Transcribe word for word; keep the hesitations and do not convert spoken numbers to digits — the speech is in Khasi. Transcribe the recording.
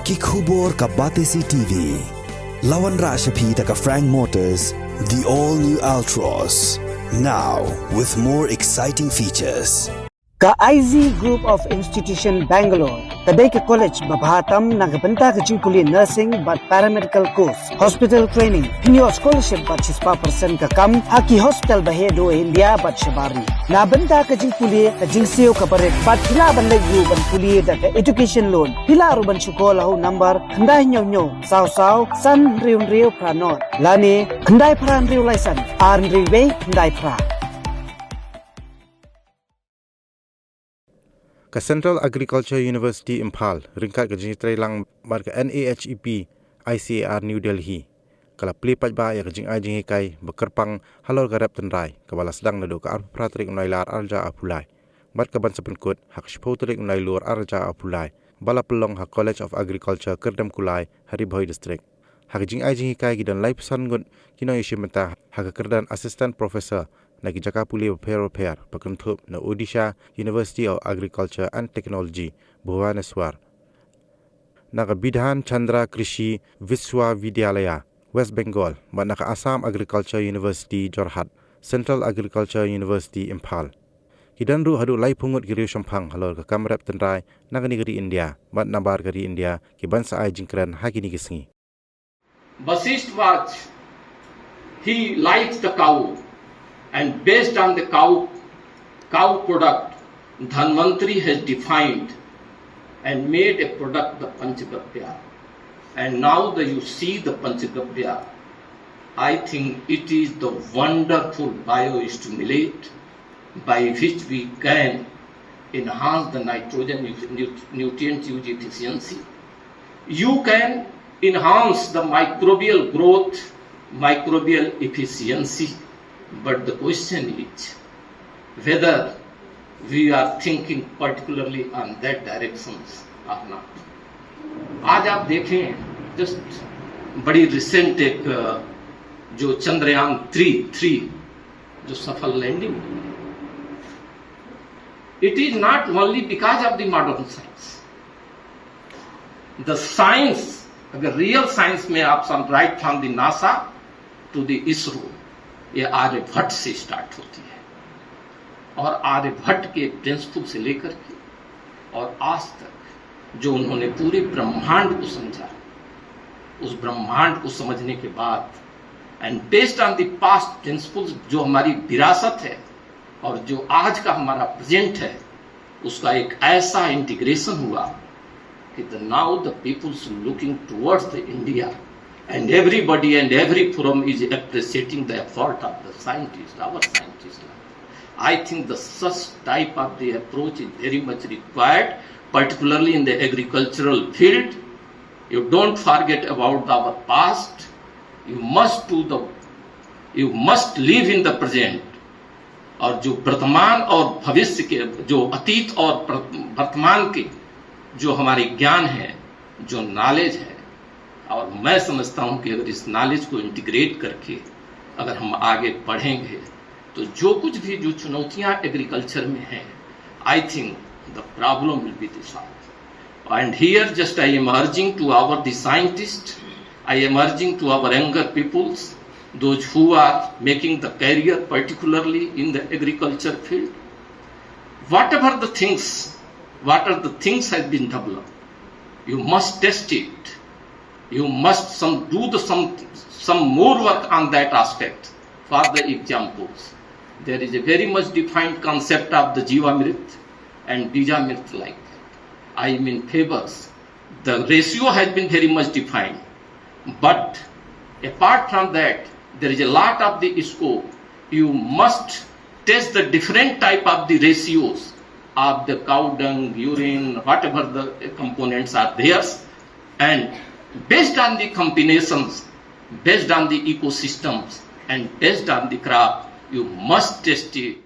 Ki khubor ka Batesi T V. La wanrah sha phi da ka Frank Motors, the all new Altroz. Now with more exciting features. Ka I Z Group of Institution Bangalore ka dei ka college ba bha tam na ka bynta ka jingpule nursing bad paramedical course, hospital training, pynïoh scholarship bad shispah percent ka kam ha ki hospital ba heh duh India bad shabar ri. Na bynta ka jingpule ka jingsiew ka barit bad phi lah ban leit ruh ban pule da ka education loan. Phi lah ruh ban shu call ha u number khyndai hynñiew hynñiew saw saw san hynriew hynriew phra nod lane khyndai phra hynriew lai san ar hynriew wei khyndai phra. Ka Central Agriculture University Imphal ryngkat ka jingtreilang bad ka N A H E P I C A R New Delhi ka la plie paidbah ïa ka jingai jinghikai ba kyrpang halor ka rep tynrai kaba la sdang naduh ka arphew phra tarik u Nailar arhajar arphew lai bad ka ban sa pynkut ha ka shiphew tarik u Nailur arhajar arphew lai ba la pynlong ha College of Agriculture Kyrdemkulai ha Ri Bhoi District. Ha ka jingai jinghikai ki don laiphew san ngut ki nongïashim bynta ha ka kyrdan Assistant Professor na ki jaka pule bapher bapher ba kynthup na Odisha University of Agriculture and Technology, Bhubaneswar, na ka Bidhan Chandra Krishi Vishwavidyalaya, West Bengal, bad na ka Assam Agriculture University, Jorhat, Central Agriculture University, Imphal. Ki don ruh haduh laiphew ngut ki riewshemphang halor ka kam rep tynrai na kane ka ri India bad nabar ka ri India ki ban sa ai jingkren ha kine ki sngi. Vasisht was, he likes the cow, and based on the cow, cow product, Dhanvantri has defined and made a product, the Panchagavya. And now that you see the Panchagavya, I think it is the wonderful biostimulant by which we can enhance the nitrogen nu-, nu-, nutrient use efficiency. You can enhance the microbial growth, microbial efficiency. But the question is whether we are thinking particularly on that directions or not. आज आप देखें, जस्ट बड़ी रिसेंट एक, अ, जो चंद्रयान थ्री, थ्री जो सफल लैंडिंग हुई, it is not only because of the modern science. The science, अगर रियल साइंस में आप सम, right from the NASA to the ISRO, ये आर्यभट्ट से स्टार्ट होती है। और आर्यभट्ट के प्रिंसिपल से लेकर के और आज तक जो उन्होंने पूरे ब्रह्मांड को समझा, उस ब्रह्मांड को समझने के बाद, and based on the past principles, जो हमारी विरासत है और जो आज का हमारा प्रेजेंट है, उसका एक ऐसा इंटीग्रेशन हुआ कि the, now the people's looking towards the India, and everybody and every forum is appreciating the effort of the scientist, our scientist. I think the such type of the approach is very much required, particularly in the agricultural field. You don't forget about our past. You must do the, you must live in the present. और जो वर्तमान और भविष्य के, जो अतीत और प्र-, वर्तमान के जो हमारे ज्ञान है, जो नॉलेज है, और मैं समझता हूँ कि अगर इस नॉलेज को इंटीग्रेट करके अगर हम आगे बढ़ेंगे, तो जो कुछ भी जो चुनौतियाँ एग्रीकल्चर में हैं, I think the problem will be the solved. And here just I am urging to our the scientists, I am urging to our younger peoples, those who are making the career particularly in the agriculture field, whatever the things, what are the things have been developed, you must test it. You must some, do the some, some more work on that aspect. For the examples, there is a very much defined concept of the Jivamrit and Bijamrit like. I am in favors. The ratio has been very much defined. But apart from that, there is a lot of the scope. You must test the different type of the ratios of the cow dung, urine, whatever the components are there, and based on the combinations, based on the ecosystems, and based on the crop, you must test it.